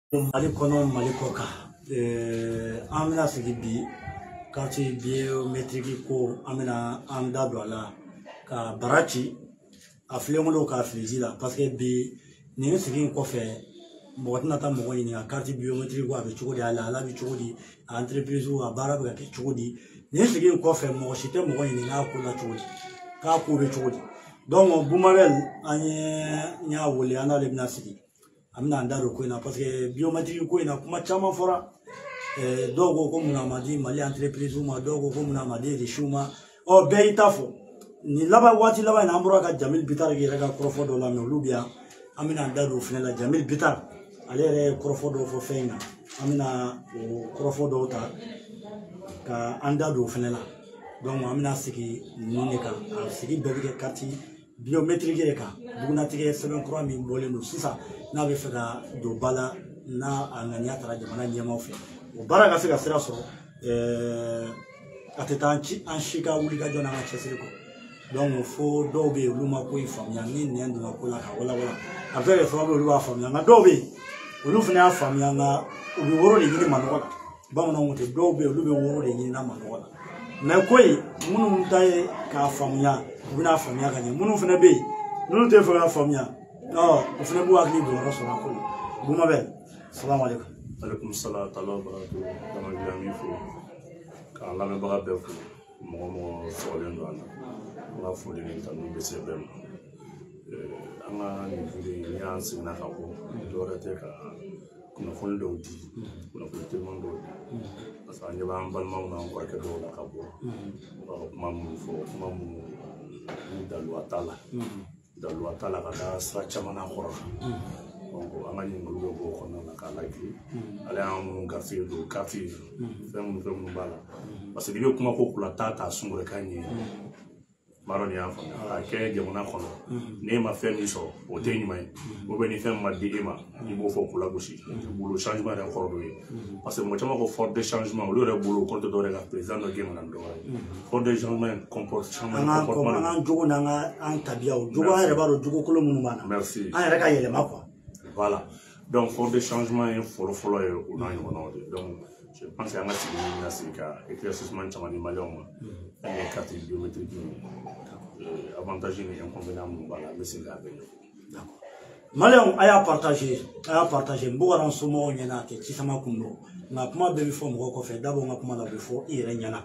Mali kɔnɔ, Mali kɔ kan, an bɛna sigi bi carte biométrique ko. An bɛna an da don a la ka bara ci a filenkolo k'a fili ji la, parce que bi nin sigi in kɔfɛ, mɔgɔ tɛna taa mɔgɔ ɲininka carte biométrique ko a bɛ cogo di, a lahala bɛ cogo di, a entreprise a baara bɛ ka kɛ cogo di. Nin sigi in kɔfɛ, mɔgɔ si tɛ mɔgɔ ɲininka a ko la cogo di, k'a ko bɛ cogo di. Donc Bumabel, an ye n y'a wele, an n'ale bɛna sigi, an bɛna an da don ko in na, parce que biométrique ko in na, kuma caman fɔra. Dɔw ko ko munna a ma di Mali entreprise ma, dɔw ko ko munna a ma di riches ma. Ɔ, bɛɛ y'i ta fɔ. Nin laban, waati laban in na, an bɔra ka Jamil Bittar yɛrɛ ka kɔrɔfɔ dɔ lamɛn. Olu bɛ yan, an bɛna an da don o fɛnɛ la. Jamil Bittar, ale yɛrɛ ye kɔrɔfɔ dɔw fɔ fɛn in na, an bɛna o kɔrɔfɔ dɔw ta ka an da don o fɛnɛ la. Donc an bɛna sigi ninnu de kan. A sigi bɛɛ bɛ kɛ carte biométrique de kan, bugunnatigɛ sɛbɛn kura min bɔlen don sisan, n'a bɛ fɛ ka don ba la, n'a a ŋaniya taara jamana ɲɛmaaw fɛ, o baara ka se ka sira sɔrɔ. A tɛ taa an si ka wuli ka jɔ n'an ka cɛsiri kɔ. Donc fo dɔw bɛ yen, olu ma ko in faamuya, ni nɛn donna ko la ka walawala, a bɛ se ka kɛ sababu ye olu b'a faamuya. Nka dɔw bɛ yen, olu fana y'a faamuya, nka u bɛ woro de ɲini manɔgɔ la. Bamananw ko ten, dɔw bɛ yen, olu bɛ woro de ɲini na manɔgɔ la. Mais ko in, minnu ta ye k'a faamuya, u bɛna faamuya ka ɲɛ. Minnu fana bɛ yen, minnu tɛ fɛ k'a faamuya, ɔ, o fana b'u hakili don yɔrɔ sɔrɔ a ko la. Bumabel, salamu aleykum. Aleykum salam taala barakatu. Dama min fo k'an lamɛnbaga bɛɛ fo, mɔgɔ mɔgɔ sɔgɔlen don an na, an ka foli ni tanu bɛ se bɛɛ ma. An ka nin video in, n'i y'an seginna ka bɔ, dɔwɛrɛ tɛ ka kunnafoni dɔw di, kunnafoni teliman dɔw di, parce que an ɲɛ b'an balimaw n'an kɔrɔkɛ dɔw la ka bɔ, u b'a ka kuma minnu fɔ, kuma minnu ni daluwa t'a la, daluwa t'a la ka da sira caman n'a kɔrɔ kan. Donc an ka ɲininkaliw bɛ bɔ o kɔnɔna na k'a lajɛ. Ale y'an minnu garisɛgɛ don carte, fɛn minnu b'a la, parce que n'i bɛ kuma ko kula taa ta sunkuru ka ɲɛ, b'a dɔn nin y'a faamuya k'a kɛ jamana kɔnɔ. N'e ma fɛn min sɔrɔ, o tɛ ɲuman ye, ou bien ni fɛn min ma di e ma, i b'o fɔ k'u lagosi bolo. Changement yɛrɛ kɔrɔ dɔ ye, parce que mɔgɔ caman ko force de changement, olu yɛrɛ bolo o kɔrɔ tɛ dɔwɛrɛ ka président dɔ gɛn ka na ni dɔ wɛrɛ ye. Force de changement comporte changement an ka comportement. An k'an jogo n'an ka an tabiyaw jogo, an yɛrɛ b'a dɔn jogo kolon minnu b'an na. Merci. An yɛrɛ ka yɛlɛma quoi. Voilà, donc force de changement ye fɔlɔ fɔlɔ ye, o n'a ɲɔgɔnnaw de. Donc je pense que an ka sigi ni bɛna sigi ka éclaircissement caman di maliyɛnw ma. An ye carte biométrique in, avantage ni inconvénient minnu b'a la, an bɛ segin k'a bɛɛ ɲɛfɔ. D'accord. Maliyɛnw, a y'a partager, a y'a partager. N bɔgɔra n somɔgɔw ɲɛna, a tɛ ci sama kun bɔ, nka kuma bɛɛ bɛ fɔ mɔgɔw kɔfɛ. Dabɔ n ka kuma la, o bɛ fɔ i yɛrɛ ɲɛna.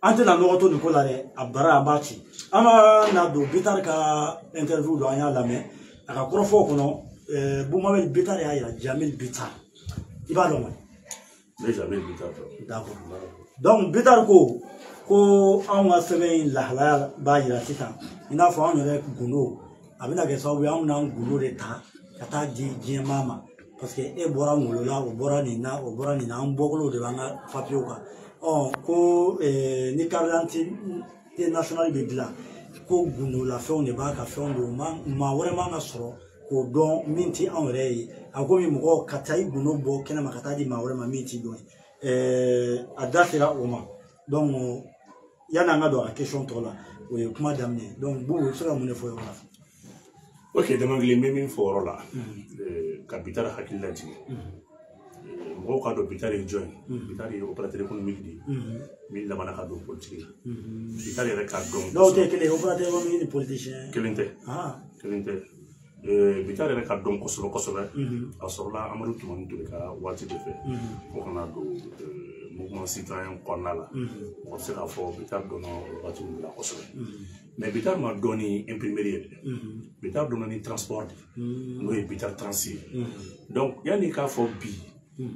An tɛna nɔgɔ to nin ko la dɛ, a bara an b'a ci. An b'a na don Bittar ka interview don, an y'a lamɛn a ka kɔrɔfɔw kɔnɔ. Bumabel Bittar y'a yira, Jamil Bittar, i b'a dɔn kɔni? Ne Jamil Bittar dɔn. D'accord. Donc Bittar ko ko anw ka sɛbɛn in lahalaya b'a yira sisan, i n'a fɔ anw yɛrɛ gundo, a bɛna kɛ sababu ye anw bɛna gundo de ta ka taa di diɲɛmaa ma, parce que e bɔra ngolo la, o bɔra nin na, o bɔra nin na, an bɔkolow de b'an ka papiyew kan. Ɔ, ko ni carte d'identité nationale bɛ dilan, ko gundolafɛnw de b'a ka fɛnw don, maa wɛrɛ man ka sɔrɔ k'o dɔn min tɛ anw yɛrɛ ye. A komi mɔgɔ ka taa i gundo bɔ kɛnɛma ka taa di maa wɛrɛ ma min t'i dɔn ye. A da sera o ma. Donc yanni an ka don a ka question tɔ la, o ye kuma daminɛ. Donc Bubu, i bɛ se ka mun de fɔ o yɔrɔ la? Ok, Damakili, n bɛ min fɔ o yɔrɔ la, ka Bittar hakili lajigin, mɔgɔw k'a dɔn Bittar ye jɔn ye. Bittar ye opérateur économique de ye min labanna ka don politique la. Bittar yɛrɛ k'a dɔn. Dɔw tɛ kelen ye, opérateur économique ni politicien? Kelen tɛ. Ah. Kelen tɛ. Bittar yɛrɛ ka dɔn kosɛbɛ kosɛbɛ, a sɔrɔla Amadu Tumani Ture ka waati de fɛ fo ka na don mouvement citoyen kɔnɔna la. Mɔgɔ bɛ se k'a fɔ Bittar dɔnna o waati ninnu la kosɛbɛ. Mais Bittar ma dɔn ni imprimerie ye dɛ, Bittar dɔnna ni transport de ye, n'o ye Bittar Trans ye. Donc yanni k'a fɔ bi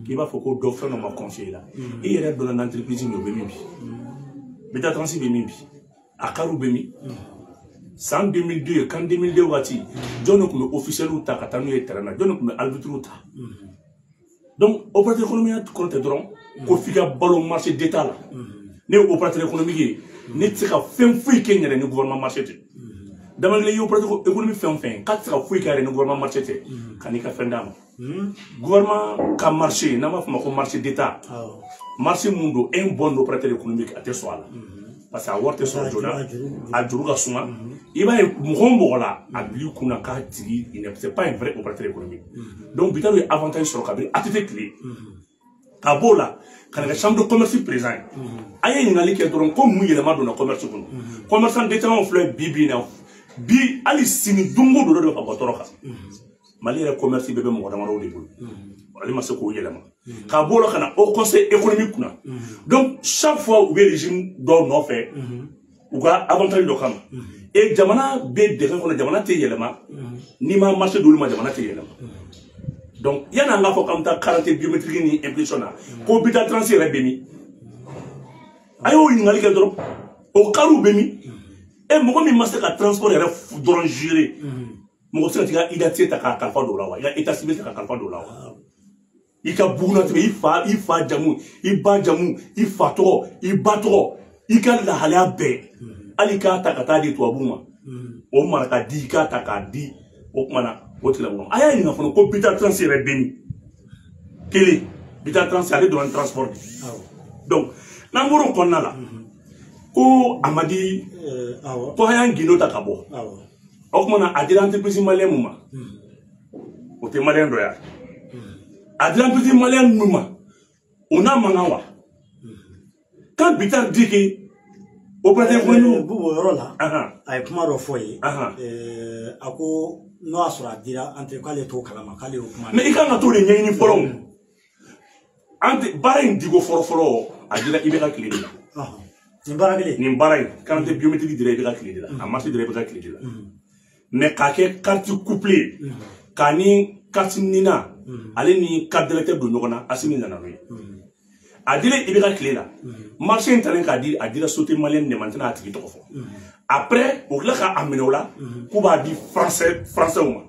k'i b'a fɔ ko dɔ fɛn dɔ ma confier i la, i yɛrɛ donna n'entreprise min ye, o bɛ min bi? Bittar Trans bɛ min bi? A kariw bɛ min? San 2002, kan 2002 waati, jɔn de tun bɛ officiels ta ka taa n'u ye terrain na? Jɔn de tun bɛ arbitre ta? Donc opérateur économique kɔrɔ tɛ dɔrɔn ko f'i ka balo marché d'état la. Ne ye opérateur économique ye, ne tɛ se ka fɛn foyi kɛ n yɛrɛ ni gouvernement marché tɛ. Damakelen ye opérateur économique fɛn o fɛn ye k'a tɛ se ka foyi kɛ a yɛrɛ ni gouvernement marché tɛ, ka n'i ka fɛn d'a ma. Gouvernement ka marché, n'an b'a fɔ o ma ko marché d'état, Awɔ. marché mun don, un bon opérateur économique a tɛ sɔn a la. Parce que a wari tɛ sɔrɔ joona, a juru ka suma. I b'a ye mɔgɔ o mɔgɔ la, a bil'i kunna k'a tigi c'est pas un vrai opérateur économique. Donc Bittar ye avantage sɔrɔ kabini ATT tile. Ka b'o la ka na kɛ chambre de commerce président ye. An ye ɲininkali kɛ dɔrɔn ko mun yɛlɛma donna commerce kɔnɔ. Commerçant détaillant filɛ bi bi in na, bi hali sini don o don dɔ de bɛ ka bɔ tɔɔrɔ kan. Mali yɛrɛ commerce bɛɛ bɛ mɔgɔ damadɔw de bolo. Ale ma se k'o yɛlɛma. Ka b'o la ka na haut conseil économique kunna. Donc chaque fois u bɛ régime dɔw nɔfɛ u ka avantage dɔ kama. Et jamana bɛ dɛgɛ kɔnɔ, jamana tɛ yɛlɛma. N'i ma marché d'olu ma, jamana tɛ yɛlɛma. Donc yanni an k'a fɔ k'an bɛ taa carte biométrique ni impression na, ko Bittar Transit yɛrɛ bɛ min? A y'o ɲininkali kɛ dɔrɔn, o kariw bɛ min? E mɔgɔ min ma se ka transport yɛrɛ dɔrɔn gérer, mɔgɔ tɛ se ka t'i ka identité ta k'a kalifa don o la wa? I ka état civil ta k'a kalifa don o la wa? I ka bugunnatigɛ, i fa jamu, i ba jamu, i fa tɔgɔ, i ba tɔgɔ, i ka lahalaya bɛɛ, hali k'a ta ka taa di tubabuw ma, o mara ka di, i k'a ta k'a di o kuma na o tigilamɔgɔ. A y'a ɲininka fana ko Bittar Transit yɛrɛ bɛ min? Kelen, Bittar Transit ale dɔrɔn transport de. Donc n'an bɔr'o kɔnɔna la, ko a ma di ko an y'an gindo ta ka bɔ. O kuma na, a dira entreprise malien mun ma, o tɛ malien dɔ ya? A dira entreprise malien mun ma, o n'a man kan wa? Quand Bittar dit que opérateur économique Bubu, o yɔrɔ la, a ye kuma dɔ fɔ ye. A ko n'o y'a sɔrɔ a dira entre k'ale t'o kalama, k'ale y'o kuma. Mais i kan ka t'o de ɲɛɲini fɔlɔ. An tɛ baara in diko fɔlɔ fɔlɔ, a dira IBK tile de la. Nin baara kelen. Nin baara in, carte biométrique dira IBK tile de la, a marché dira IBK tile de la. Mais k'a kɛ carte couplée, k'a ni carte NINA ale ni carte d'électeur don ɲɔgɔn na, Asimi nana n'o ye. A dilen IBK tile la, marché in talen k'a di, a dira société malienne de ma, n tɛna a tigi tɔgɔ fɔ. Après o tila k'a minɛ o la k'u b'a di français ma.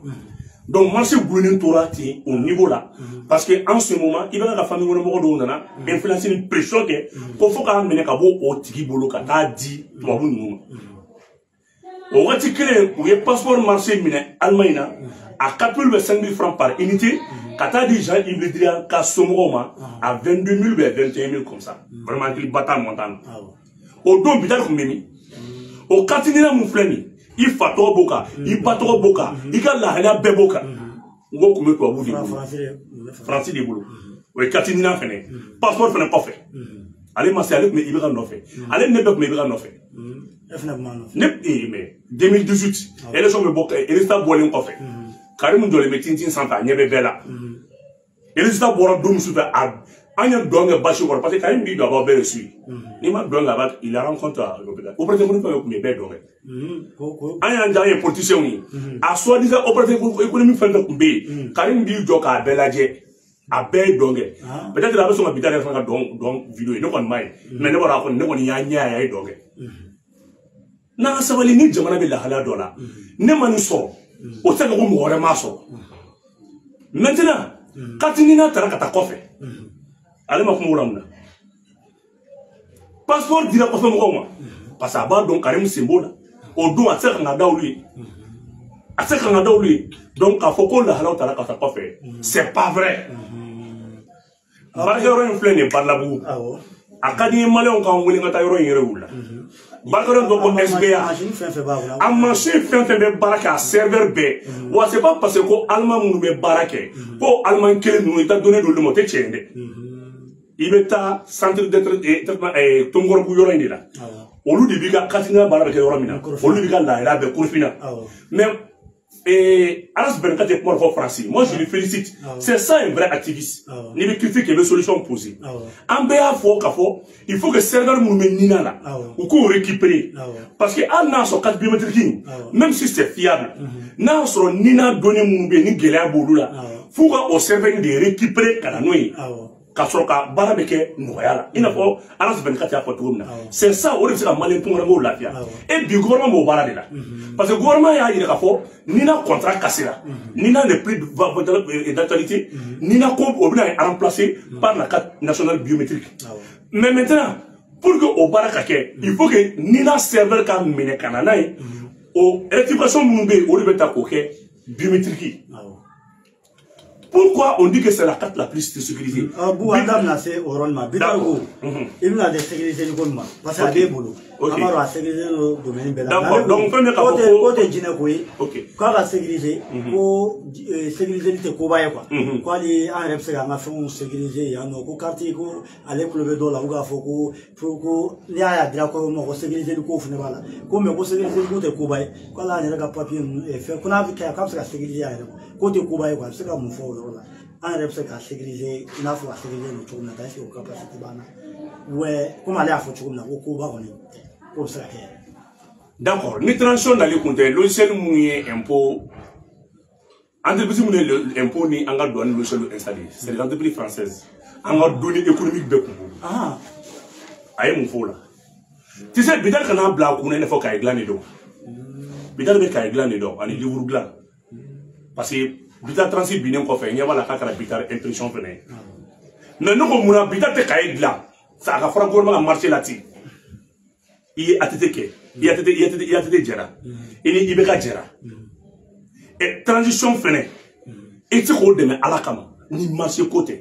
Donc marché gulonnen tora ten au niveau là, parce que en ce moment IBK ka famille kɔnɔ mɔgɔ dɔw nana influence ni pression kɛ ko fo k'a minɛ ka bɔ o tigi bolo ka taa di tubabu ninnu ma. O waati kelen, u ye passeport marché minɛ Allemagne na à 4 000 ou 5 000 francs par unité, ka taa di Jean-Yves Le Drian ka somɔgɔw ma à 22 000 ou 21 000 comme ça. Vraiment hakili ba t'a montant na. O don Bittar tun bɛ min? O carte NINA mun filɛ nin, i fa tɔgɔ b'o kan, i ba tɔgɔ b'o kan, i ka lahalaya bɛɛ b'o kan. N ko kun bɛ tubabu de bolo, Faransi de bolo. O ye carte NINA fɛnɛ, passeport fɛnɛ kɔfɛ. Ale ma se, ale tun bɛ IBK nɔfɛ. Ale ni ne bɛɛ tun bɛ IBK nɔfɛ. E fɛnɛ tun b'a nɔfɛ. Ne ee, mais 2018 élection bɛ bɔ, résultat bɔlen kɔfɛ, Karim jɔlen bɛ Tintin sanfɛ, a ɲɛ bɛ bɛɛ la. Résultat bɔra don min sufɛ, a an ye dɔn kɛ basi kɔrɔ, parce que Karim b'i jɔ, a b'aw bɛɛ de suit. N'i ma dɔn kɛ, a b'a il rencontre opérateur économique fɛn fɛn tun bɛ yen, bɛɛ dɔn kɛ. An y'an diya, an ye politiciens ye. A soi-disant opérateur économique fɛn fɛn tun bɛ yen, Karim b'i jɔ k'a bɛɛ lajɛ, a bɛɛ ye dɔn kɛ. Peut-être a bɛ sɔn ka Bittar yɛrɛ fana ka dɔn vidéo ye, ne kɔni m'a ye, mais ne b'a dɔn a kɔni, ne kɔni y'a ɲɛ ye, a ye dɔn kɛ. N'an ka sabali, ni jamana bɛ lahalaya dɔ la, ne ma nin sɔrɔ, o tɛ se ka ko mɔgɔ wɛrɛ m'a sɔrɔ. Maintenant carte NINA taara ka taa kɔfɛ, ale ma kuma o la mun na? Passeport dira kɔfɛ mɔgɔw ma, parce que a b'a dɔn Karim sen b'o la. O don a tɛ se ka ka da olu ye, a tɛ se ka ka da olu ye. Donc k'a fɔ ko lahalaw taara ka taa kɔfɛ, c'est pas vrai. Baarakɛyɔrɔ in filɛ nin ye Balabugu. A ka di n ye maliyɛnw k'an wele n ka taa yɔrɔ in yɛrɛ wuli la. Baarakɛyɔrɔ in tɔgɔ ko SBA. A machine fɛn fɛn bɛ baara kɛ, a serveur bɛɛ wa. C'est pas parce que ko allemand minnu bɛ baara kɛ, ko allemand kelen ninnu, i ta données d'olu ma, o tɛ tiɲɛ ye dɛ. I bɛ taa centre de traitement Tonkɔrɔbugu yɔrɔ in de la, olu de b'i ka carte baara bɛ kɛ yɔrɔ min na, olu b'i ka lahalaya bɛɛ Korofina. Mais Aras 24 ye kuma dɔ fɔ Faransi, moi je le félicite, c'est ça un vrai activiste. N'i bɛ critique, i bɛ solution poser. An bɛɛ y'a fɔ k'a fɔ il faut que serveur minnu bɛ NINA la, u k'o récupérer, parce que hali n'a sɔrɔ carte biométrique in, même si c'est fiable, n'a y'a sɔrɔ NINA données minnu bɛ yen ni gɛlɛya b'olu la, f'u ka o serveur in de récupérer ka na n'o ye, ka sɔrɔ ka baara bɛ kɛ nɔgɔya la, i n'a fɔ Aras 24 y'a fɔ cogo min na. C'est ça, o de bɛ se ka maliyɛn tunkarankew lafiya. Et bi gouvernement b'o baara de la, parce que gouvernement y'a yira k'a fɔ NINA contrat cassera, NINA n'est plus d'actualité, NINA ko o bɛna remplacer par la carte nationale biométrique. Mais maintenant, pour que o baara ka kɛ, il faut que NINA serveur ka minɛ ka na n'a ye. O rectification minnu bɛ yen, o de bɛ ta k'o kɛ biométrique. Pourquoi on dit que c'est la carte la plus sécurisée? Bou, an da bɛna se o yɔrɔnin ma. Bitɔn ko i bɛna de sécuriser ko nin ma parce que a b'e bolo. An b'a dɔn a sécuriser don domaine bɛɛ la. D'accord, donc fɛn bɛ k'a fɔ ko ko tɛ jinɛ ko ye. K'a ka sécuriser ko sécuriser tɛ koba ye quoi. Ko hali an yɛrɛ bɛ se k'an ka fɛnw sécuriser yan nɔ, ko carte ko ale tulo bɛ dɔw la, u k'a fɔ ko n'i y'a dira ko ma ko sécuriser ko fana b'a la, ko mais ko sécuriser ko tɛ koba ye, ko hali an yɛrɛ ka papier ninnu fɛn ko n'a bɛ kɛ k'a bɛ se ka sécuriser a yɛrɛ ma, k'o tɛ koba ye quoi. A bɛ se ka mun fɔ o yɔrɔ la? An yɛrɛ bɛ se ka sécuriser i n'a fɔ a sécuriser don cogo min na, est-ce que o capacité b'an na? Ouais, komi ale y'a fɔ cogo min na ko koba kɔni tɛ, k'o bɛ se ka kɛ yɛrɛ. D'accord, ni transition nali kun tɛ, logiciel minnu ye impôt, entreprise minnu ye impôt ni an ka douane logiciel installé, c'est les entreprises françaises. An ka données économiques bɛɛ kun bolo. A ye mun fɔ o la? Tu sais, Bidal kana bila a kunna i n'a fɔ kaye dilan de don. Bidal bɛ kaye dilan de dɔn ani livre dilan. Parce que Bidal transit binnen kɔfɛ, ɲɛ b'a la k'a kɛra Bidal impression fɛnɛ ye. Mais ne ko munna Bidal tɛ kaye dilan? A ka fɔra gouvernement ka marché la ten. I ye ATT kɛ, i ATT i ATT i ATT jɛra, i ni IBK jɛra. Ɛ transition fɛnɛ, i tɛ se k'o dɛmɛ Ala kama ni marché ko tɛ.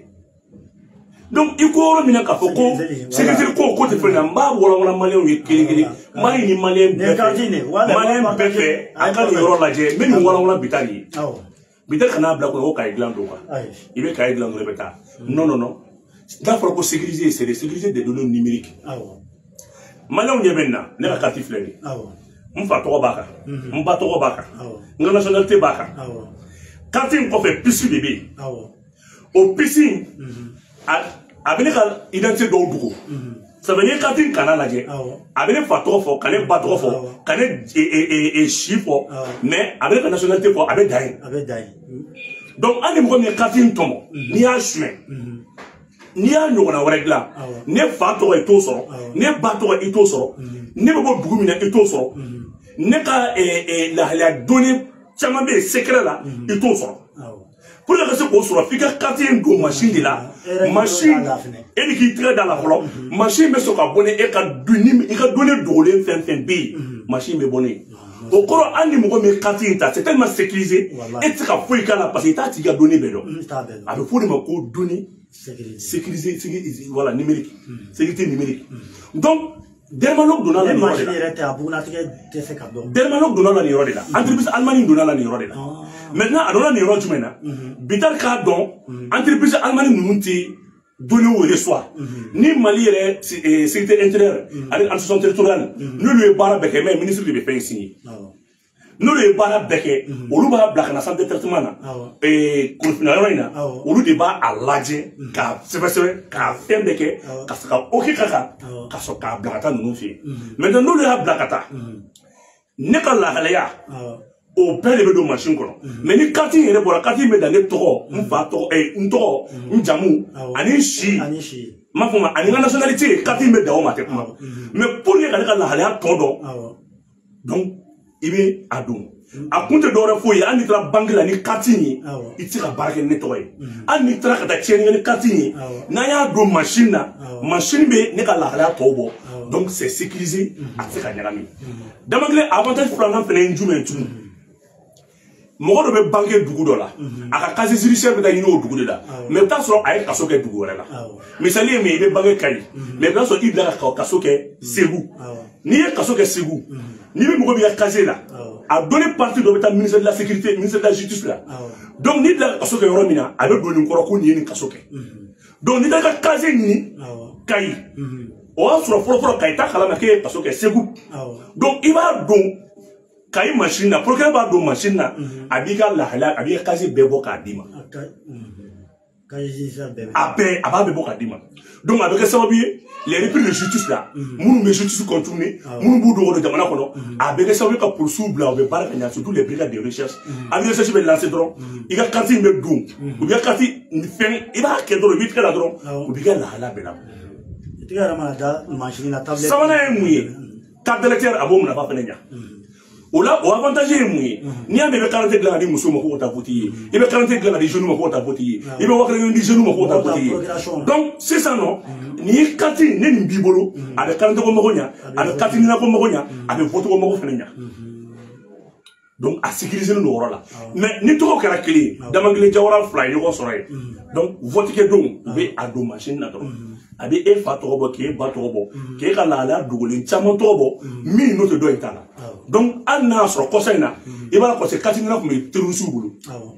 Donc i ko yɔrɔ min na k'a fɔ ko sécurité ko tɛ fɛn na, n b'a walawala maliyɛnw ye kelen kelen. N b'a ɲini maliyɛn bɛɛ fɛ, maliyɛn bɛɛ fɛ a ka nin yɔrɔ lajɛ. N bɛ nin walawala Bitali ye. Bitali kana bila kunna ko kaye dilan don quoi. I bɛ kaye dilan dɔrɔn i bɛ taa. Non non non. N'a fɔra ko sécuriser, c'est de sécuriser des données numériques. Maliyɛnw ɲɛ bɛ nin na, ne ka carte filɛ nin ye. N fa tɔgɔ b'a kan, n ba tɔgɔ b'a kan, n ka nationalité b'a kan. Carte in kɔfɛ puce de bɛ yen. O puce in, a bɛ ne ka identité dɔw dogo. Ça veut dire carte in kana lajɛ, a bɛ ne fa tɔgɔ fɔ, ka ne ba tɔgɔ fɔ, ka ne si fɔ, mais a bɛ ne ka nationalité fɔ, a bɛ dan yen. A bɛ dan yen. Donc hali ni mɔgɔ min ye carte in tɔmɔ, n'i y'a suɲɛ, n'i y'a ɲɔgɔnna wɛrɛ dilan, ne fa tɔgɔ i t'o sɔrɔ, ne ba tɔgɔ i t'o sɔrɔ, ne bɛ bɔ dugu min na i t'o sɔrɔ, ne ka lahalaya donni caman bɛ yen secret la i t'o sɔrɔ. Pour que ka se k'o sɔrɔ, f'i ka carte in don machine de la. Machine e ni k'i tɛgɛ da la fɔlɔ, machine bɛ sɔn ka bɔ ni e ka donni, i ka données dogolen fɛn fɛn bɛ yen, machine bɛ bɔ ne ye. O kɔrɔ hali ni mɔgɔ min ye carte in ta, c'est tellement sécurisé, e tɛ se ka foyi k'a la parce que i t'a tigi ka données bɛɛ dɔn. A bɛ fɔ o de ma ko données sécurisé, voilà, numérique, sécurité numérique. Donc Dermalog donna la nin yɔrɔ de la. Dermalog donna la nin yɔrɔ de la. Entreprise Allemagne donna la nin yɔrɔ de la. Maintenant a donna nin yɔrɔ jumɛn na? Bitali k'a dɔn entreprise Allemagne ninnu tɛ données reçoit. Ni Mali yɛrɛ sécurité intérieure ani administration territoriale n'olu ye baara bɛɛ kɛ, mais ministre de bɛ fɛn signer. N'olu ye baara bɛɛ kɛ, olu b'a bila ka na centre de traitement na, kunnafonina yɔrɔ in na, olu de b'a a lajɛ k'a sɛbɛ sɛbɛ k'a fɛn bɛɛ kɛ ka se ka ok k'a kan ka sɔrɔ k'a bila ka taa ninnu fɛ yen. Maintenant n'olu y'a bila ka taa, ne ka lahalaya o bɛɛ de bɛ don machine kɔnɔ. Mais ni carte in yɛrɛ bɔra, carte in bɛ dan ne tɔgɔ, n fa tɔgɔ, n tɔgɔ, n jamu ani n si, n m'a fɔ ma, ani n ka nationalité, carte in bɛ dan o ma, a tɛ kuma. Mais pour que ka ne ka lahalaya tɔ dɔn, donc i bɛ a don. A kun tɛ dɔwɛrɛ foyi ye, hali n'i taara banque la ni carte in ye, i tɛ se ka baara kɛ ni ne tɔgɔ ye. Hali n'i taara ka taa tiɲɛni kɛ ni carte in ye, n'an y'a don machine na, machine bɛ ne ka lahalaya tɔw bɔ. Donc c'est sécurisé, a tɛ se ka ɲagami. Damakelen avantage filanan fana ye jumɛn ye tuguni? Mɔgɔ dɔ bɛ banque dugu dɔ la, a ka casier judiciaire bɛ taa ɲini o dugu de la, mais i bɛ taa sɔrɔ a ye kaso kɛ dugu wɛrɛ la. Misali ye min ye, i bɛ banque Kayi, mais i bɛ taa sɔrɔ i bila ka kaso kɛ Segu. N'i ye kaso kɛ Segu, n'i bɛ mɔgɔ min ka casier la, a données partie dɔ bɛ taa ministère de la sécurité, ministère de la justice la. Donc n'i bila ka kaso kɛ yɔrɔ min na, a bɛ don nin kɔrɔ ko nin ye nin kaso kɛ. Donc n'i taara ka casier ɲini Kayi, o y'a sɔrɔ fɔlɔ fɔlɔ Kayi t'a kalama k'e ye kaso kɛ Segu. Donc i b'a don Kayi machine na, procureur b'a don machine na, a b'i ka lahalaya, a b'i ka casier bɛɛ bɔ k'a d'i ma. A bɛɛ, a b'a bɛɛ bɔ k'a d'i ma. Donc a bɛ kɛ sababu ye les repris de justice la, minnu bɛ justice contourner, minnu b'u dogo don jamana kɔnɔ, a bɛ kɛ sababu ye ka polisiw bila u bɛ baara kɛ ɲɛ, surtout les brigades de recherche. A bɛ recherche bɛ lancer dɔrɔn, i ka carte in bɛ don, u b'i ka carte fɛn, i b'a kɛ dɔrɔn, i b'i tɛgɛ la dɔrɔn, u b'i ka lahalaya bɛɛ labɔ. Sabanan ye mun ye? Carte d'électeur a b'o nafa fɛnɛ ɲa. O la o avantage ye mun ye? N'i y'a mɛn i bɛ carte dilan ka di muso ma k'o ta vote ye, i bɛ carte dilan ka di jeunes ma k'o ta vote ye, i bɛ 1000 di jeunes ma k'o ta vote ye. Donc sisan nɔ, nin ye carte ne nin b'i bolo, a bɛ carte ko mago ɲa, a bɛ carte ɲina ko mago ɲa, a bɛ vote ko mago fɛnɛ ɲa. Donc a sécurisé don o yɔrɔ la. Mais ni tɔgɔ kɛra kelen ye, Damankelen Jawara fila ye ɲɔgɔn sɔrɔ yen, donc vote kɛ don u bɛ a don machine na dɔrɔn, a bɛ e fa tɔgɔ bɔ, k'e ba tɔgɔ bɔ, k'e ka lahalaya dogolen caman tɔgɔ bɔ min n'o tɛ dɔ in ta la. Donc hali n'a y'a sɔrɔ kɔsa in na, i b'a la carte NINA tun bɛ terroriste bolo,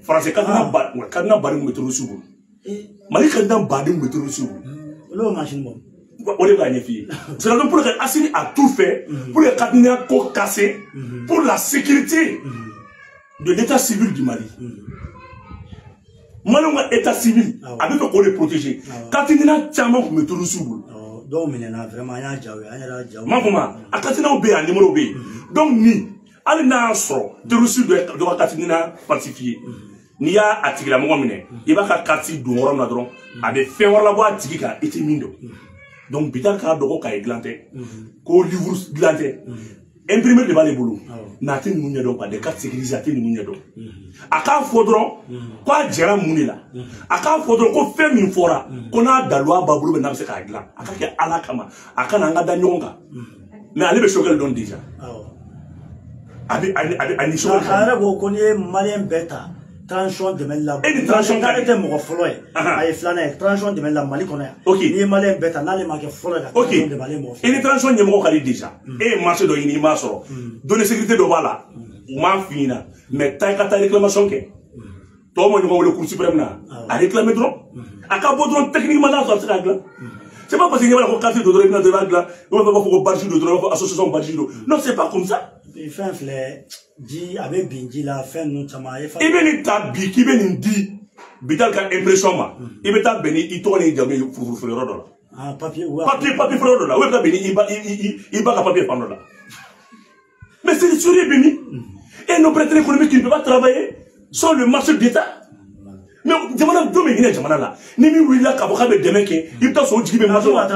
Faransi carte NINA baden tun bɛ terroriste bolo, Mali carte NINA baden tun bɛ terroriste bolo. Olu y'o machine bɔ. O de b'a ɲɛf'i ye. C'est la raison pour laquelle Assimi a tout fait pour que carte NINA ko casser pour la sécurité de l'état civil du Mali. Maliens ka état civil a bɛ fɛ k'o de protéger. Carte NINA caman tun bɛ terroriste bolo. Dɔw minɛna vraiment, an y'a jaw ye, an yɛrɛ y'a jaw. Ma fɔ ma, a carte NINAw bɛ yen, a numéro bɛ yen. Donc ni hali n'a y'a sɔrɔ terroriste dɔ ka carte NINA falsifié, n'i y'a a tigilamɔgɔ minɛ, i b'a ka carte don yɔrɔ min na dɔrɔn, a bɛ fɛn wɛrɛ labɔ a tigi kan i tɛ min dɔn. Donc Bital k'a dɔgɔ k'a ye dilan tɛ, ko livre dilan tɛ, imprimé de b'ale bolo, mais a tɛ ninnu ɲɛdɔn quoi, des cartes sécurisées a tɛ ninnu ɲɛdɔn. A k'a fɔ dɔrɔn ko a jɛra mun de la, a k'a fɔ dɔrɔn ko fɛn min fɔra ko n'a daluya b'a bolo bɛ n'a bɛ se k'a dilan, a ka kɛ Ala kama, a ka na an ka da ɲɔgɔn kan. Mais ale bɛ Choguel dɔn déjà. A bɛ a ni Choguel. A yɛrɛ ko n'i ye Malien bɛɛ ta transition dɛmɛli la. E ni transition ka di. Ale tɛ mɔgɔ fɔlɔ ye. A ye filanan ye transition dɛmɛli la Mali kɔnɔ yan. Ok. N'i ye Malien bɛɛ ta n'ale ma kɛ fɔlɔ ye ka transition dɛmɛ, ale ye mɔgɔ fɔlɔ. E ni transition ɲɛmɔgɔ ka di déjà. E ye marché dɔ ɲini i m'a sɔrɔ. Données sécurité dɔ b'a la. U m'a f'i ɲɛna. Mais taa i ka taa réclamation kɛ. Tɔw ma ɲɔgɔn wele Cour suprême na. A réclamer dɔrɔn. A ka bɔ dɔrɔn techniquement n'a sɔrɔ a bɛ se k'a dilan. C'est pas parce que ɲɛ b'a la ko carte don dɔrɔn i bɛna dɔrɔn i b'a dilan. I b'a fɔ ko badge don dɔrɔn i b'a fɔ association badge don. Non, c'est pas comme ça. Fɛn filɛ ji a bɛ bin ji la fɛn ninnu caman. I bɛ nin ta bi k'i bɛ nin di Bital ka impression ma, i bɛ taa bɛn ni i tɔgɔ n'i jamu ye furufuru feere yɔrɔ dɔ la. Papier papier feere yɔrɔ dɔ la, ou bɛ taa bɛn ni i ba ka papier fan dɔ la. Mais c'est sérieux Béni. Et nos prêtres économiques qui ne peuvent pas travailler sans le marché d'État. Mais jamana don bɛ hinɛ jamana la, ni min wulila k'a fɔ k'a bɛ dɛmɛ kɛ, i bɛ taa sɔrɔ o jigi bɛ marché la.